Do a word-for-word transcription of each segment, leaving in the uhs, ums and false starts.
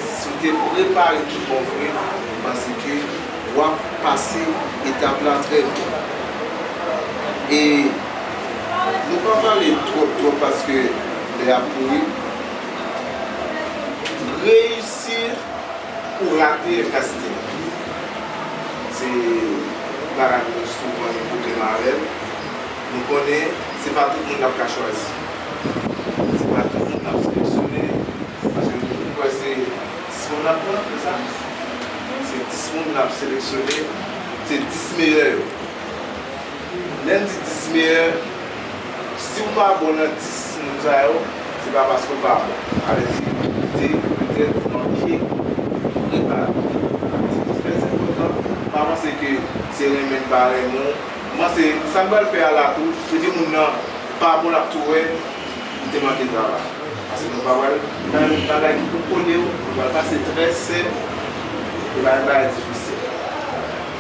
Si w te prepare tout bon vre, m panse ke w ap pase etap la trè byen. E nou pa pale twòp twòp paske lè a ap kouri. Reyisi ou rate yon kasting. Se yon bagay nou souvan gen pwoblèm avè l. Nou konnen se pa tout moun n ap ka chwazi. Se pa tout moun n ap seleksyone. Paske nou kwè se dis moun n ap pran, se sa? Se dis moun n ap seleksyone, se dis meyè yo. Lè n di dis meyè, si w pa bon nan dis moun sa yo, se pa paske w pa bon. Sa vle di, ou te petèt manke prepare. Trè enpòtan, pa panse ke se renmen n pa renmen w. M panse sa n pral fè a la tou, se di moun nan pa bon, l ap tou wè, ou te manke travay. Paske nou pa pral nan yon bagay ki pou kole w, nou pral pase trè senp, e pa yon bagay difisil.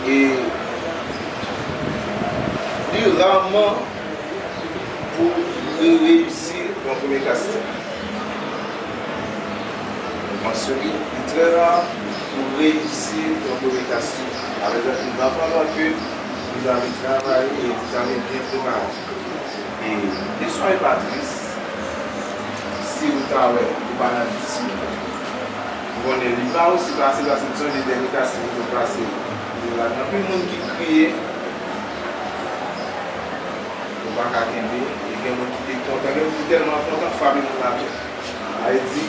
E li raman pou re-, reyisi yon premye kasting. Mwen panse ke li trè ra pou reyisi yon premye kasting. Avèk sa, nou pa pral wè ke nou ta travay e nou ta byen prepare. E, e soyez pas tristes si ou ta wè ou pa nan dis moun. M konnen li pa osi fasil, paske m sonje dènye kasting mwen pase, yo la gen anpil moun ki kriye, yo pa ka kenbe, e gen moun ki te kontan, gen moun ki tèlman kontan k frape moun atè. Sa vle di,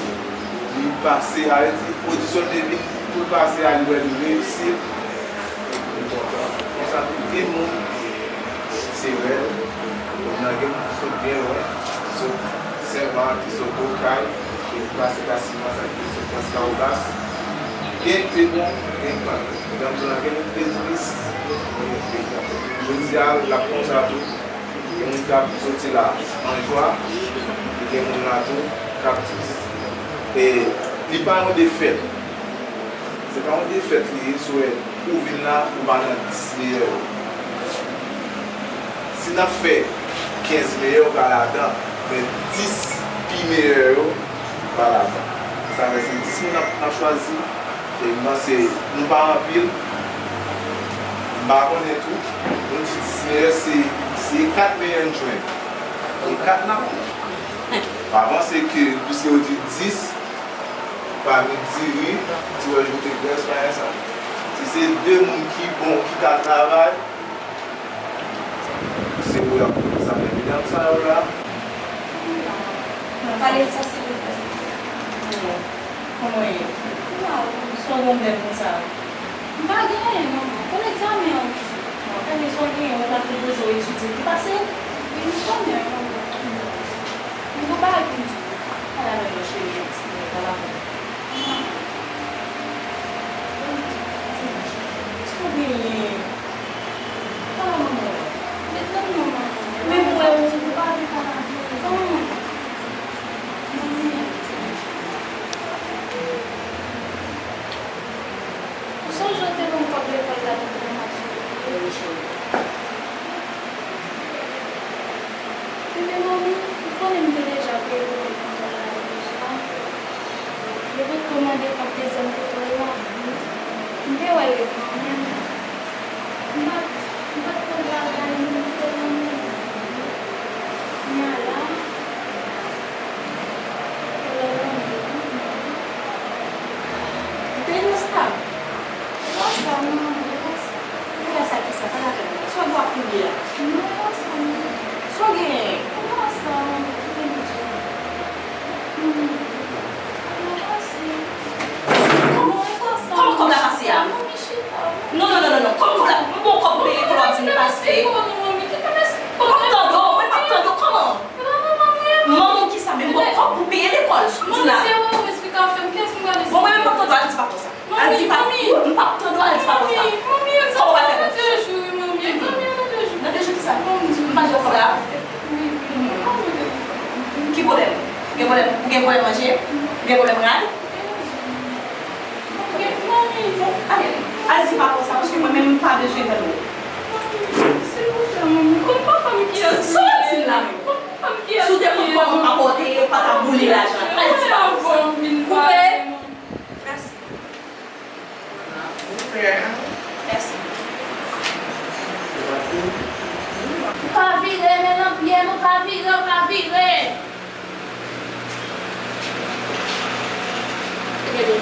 li pase, sa vle di, odisyon te vin pou l pase a, li wè li reyisi. Li kontan. Konsa tou, gen moun, se rèv, moun nan gen moun ki sot byen lwen, ki sot Senmak, ki sot Okay, ki pase Kasiman, sa ki sot Las Kalbas. Gen ki te bon, gen ki pa t bon. Jan m di w la, gen moun ki te tris, gen moun ki te kontan. Jodi a, l ap konsa tou. Gen moun k ap soti la an jwa, e gen moun la tou k ap tris. E li pa yon defèt. Se pa yon defèt li ye si w wè ou vin la, ou pa nan dis meyè yo. Si n ap fè kenz meyè, ou pa ladan, men dis pi meyè yo, ou pa ladan. Sa fè se dis moun n ap, n ap chwazi. E m panse nou pa anpil. M pa konnen tou. Nou di dis meyè, se, se kat meyè n jwenn. E kat n ap pran. Pa panse ke, piske yo di dis, pami diri, ti wè joute grès, pa gen sa. Si se de moun ki bon, ki ka travay, se ou y ap pran sa, men medam sa yo la. Pale fò, silvouplè. Kòman, kòman w ye? Sa w gen bèl konsa? M pa gen anyen, manman. Pou egzamen an, wi. Bon, ebyen, sa w genyen, ou ta pwopoze w etidye pi pase? Wi, m konnen, manman. M gon bagay pou m di w. Pale avè m non, cheri, yon ti minit, pale avè m. Sa w genyen? Pale avè m non. Men tann non, manman. Men m wè w di w pa vle pale avè m. Manman. Ou sonje w te ban m kòb lekòl la pou m te mèt fè. Ebyen, manmi, ou konnen m te deja peye premye lekòl la deja. Depi w te mande kòb dezyèm lekòl la, m te wè l devan mwen. M pa t, m pa t konn bagay, m te renmen. Kounye a la, Te gen sa. Ou pa sa, non, ou pa sa. Ou pa sa ki sa, pa la pèn. Sa w dwe ap kounye a? Non, pa sa, non. Sa w genyen? Ou pa sa, non, ou pa sa. Kòman, kòman kòb la pase a? Non, non, non, non, non. Kòman kòb la, m ba w kòb pou peye lekòl w ap di m pase. M p ap tande w, mwen m p ap tande w, kòman? Manman w kisa? Men m ba w kòb pou peye lekòl, Dina. Bon, mwen menm m p ap tande w, al di papa w sa. Al di papa w, m p ap tande w, al di papa w sa. Kòman w pral fè? Nan de jou kisa? M pa di w kòb la. Ki pwoblèm? Gen pwoblèm, ou gen pwoblèm manje? Ou gen pwoblèm rad? Ale, al di papa w sa, paske mwen menm m pa bezwen tande w. Silvouplè, manmi, konn papa m kiyès li ye. Sa w ap di m la menm? Si w te konn kòman papa w te ye, ou pa t ap boule lajan. Al di papa w sa. Koupe.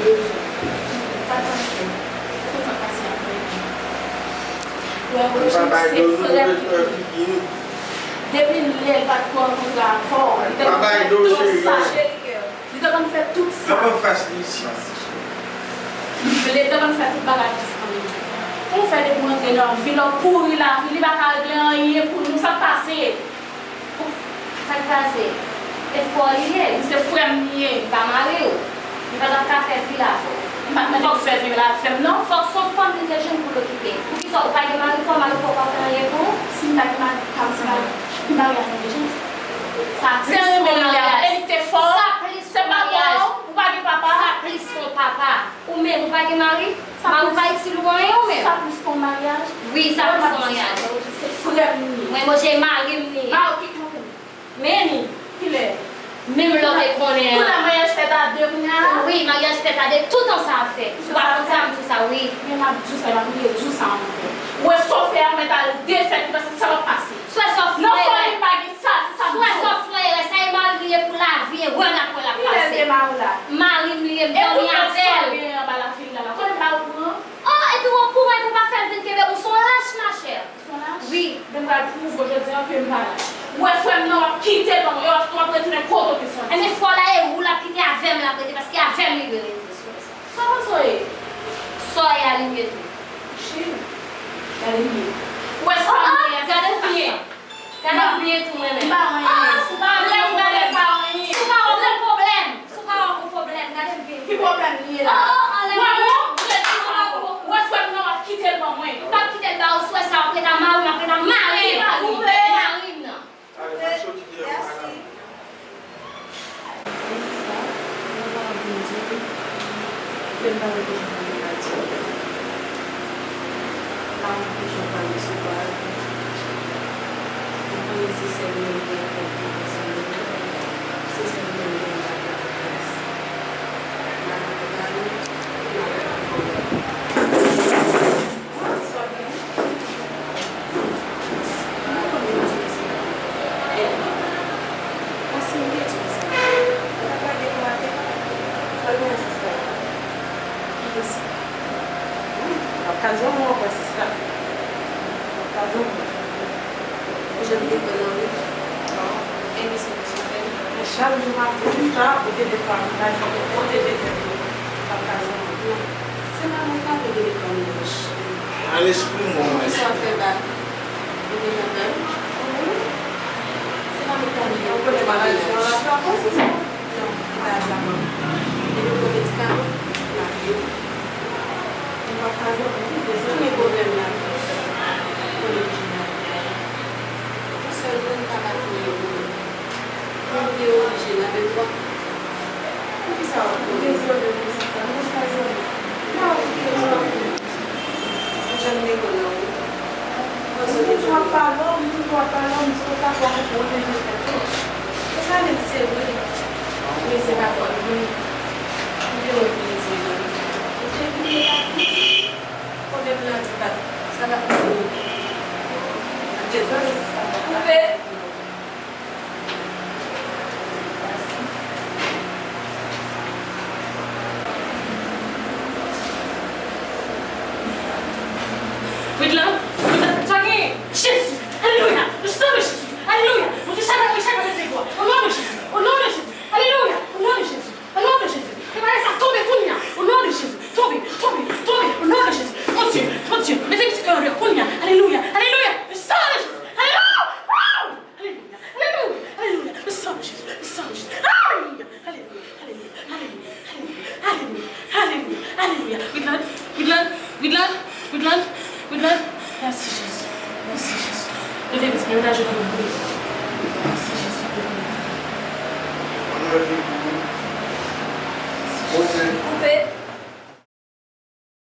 Bezwen. Pa t ap fè. Kontan pase apre li. Wè, Roger, se frè m li ye. Depi lè l pa t rankontre avè w, li te konn fè tout sa. Li te konn fè tout sa. Li vle, li te konn fè tout bagay pou fanmi l. Pou w fè depi w rantre nan vi l, w ap pouri lavi, li pa ka regle anyen pou nou. Sa k pase? Sa k pase? E frè w li ye? Li se frè m li ye. Li pa mari w. Li pa t ap ka fè vi l avè w. M pa t mande pou fè vi l avè m, non. Fòk se yon fanm li te jwenn pou l okipe. Poukisa ou pa gen mari pa w, mari pa w pa fè anyen pou ou? Si m pa gen mari pa m, se pa, maryaj mwen te jwenn. Sa plis ke yon maryaj. Sa plis ke yon maryaj. Se papa w, ou pa gen papa. Sa plis ke yon papa. Ou menm, ou pa gen mari? Mari w pa itil ou anyen ou menm? Sa plis ke yon maryaj? Wi, sa plis ke yon maryaj. Se frè m li ye. Mwen, mwen, se mari m li ye. Mari w ki, men li, kilè? Menm lè w te konnen an. Kounye a maryaj fèt a de kounye a? Wi, maryaj fèt a de, toutan sa ap fèt. Ou pa konn sa, m di w sa, wi. Men m ap di w sa, m ap redi w sa ankò. Ou wè sa w fè a, ou mèt al defèt li, paske sa p ap pase. Swè sa w fè. Nan fanmi m pa gen sa, se sa m di w. Swè sa w fè, sa e mari m li ye pou lavi, erè n ap wè l ap pase. Kilè se mari w la? Mari m li ye, m dòmi avè l. E tout lòt sa w genyen anba lavi l la, la, konnen m pa okouran? Oh, epi w okouran, epi w pa fè l vin kenbe w, se yon lach, machè. Son lach? Wi. Men m pral pwouve w jodi a ke m pa lach. Ou wè frè m nan, w ap kite l ban mwen, w ap, w ap retounen kote w te soti. Ebyen, frè w la, e ou l ap kite, avè m l ap rete, paske avè m li dwe rete, sou sa. Sa w panse w ye? Sa w ye a, li m ye tou. Cheri, gade m ye. Ou wè sa m ye a? Gade m ye. Gade m byen tou mwen menm. M pa wè anyen. Ah, si w pa wè anyen, gade m pa wè anyen. Si w pa wè anyen, pwoblèm. Si w pa wè yon pwoblèm, gade m byen. Ki pwoblèm li ye la? Oh, oh, anlè mwen. Ou wè frè m nan, w ap kite l ban mwen. M p ap kite l ba ou, swè sa w ap ret a mari w, m ap ret a mari m. Mari m nan. Mèsi. Mwen pa wè kijan pou mwen pati. Pa wè kijan pou mwen sou pal. Mwen konnen se sèl mwen ki ap fè konfyans mwen. Se sèl mwen ki ap fè konfyans. Mwen pa wè pale, mwen pa wè pale. Sa w gen? Mwen konnen w di m sa. Èd mwen. Paske m te di w sa. Mwen pa lage kò atè. Sa w gen sista? Ki sista? Wi, w ap ka zanmi w ankò sista. W ap ka zanmi w. Ou janm te pran nan wi. Enbi se pou sa fè. Men chak jou m ap di w sa, ou te dwe pa m bay fòk ou te dwe fè pou m pa ka zanmi w. Se pa mwen k ap vin devan w. Al eksprime w, mwen. Poukisa w fè bak? Ou te janm fè l? Wi. Se pa mwen k ap vin devan w. Ou konnen maladi an la pa posib. Non, li pa la mò. Depi w pran medikaman, l ap vini. Mwen pa ka zanmi w, men si w gen pwoblèm la, konnen ki jan l ap vini. Ou sèl moun k ap vini. Mwen te oblije la menm fwa. Poukisa w ap kouri? Dezole wi sista, mwen pa zanmi. Nan ou te zanmi. Ou janm te konnen wi. Mwen sou moun w ap pale, moun w ap pale, m sou ta kwa ou te jete tou. E sa menm se vre. Men se pa fòt mwen. M te wè plezi mwen. M te bliye la. Pwoblèm nan di pa sa pa fini. Koupe. Wid la, wid la, sa gen? Jezi! Alelouya! Le sang de Jésus! Alelouya! Bondye, chak, chak, chak, o non de Jezi! O non de Jezi! Alelouya! O non de Jezi! O non de Jezi! Fè bagay sa tonbe kounye a! O non de Jezi! Tonbe! Tonbe! Tonbe! O non de Jezi! Bondye! Bondye! Mete pitit mwen anlè kounye a! Alelouya! Alelouya! Le sang de Jésus! Alelouya! Alelouya! Alelouya! Alelouya! Alelouya! Le sang de Jésus! Le sang de Jésus! Alelouya! Alelouya! Alelouya! Alelouya! Alelouya! Alelouya! Alelouya! Widland! Widland! Widland! Widland! Widland! Mèsi Jezi! Mèsi Jezi! Leve pitit mwen, mete ajenou pou mwen.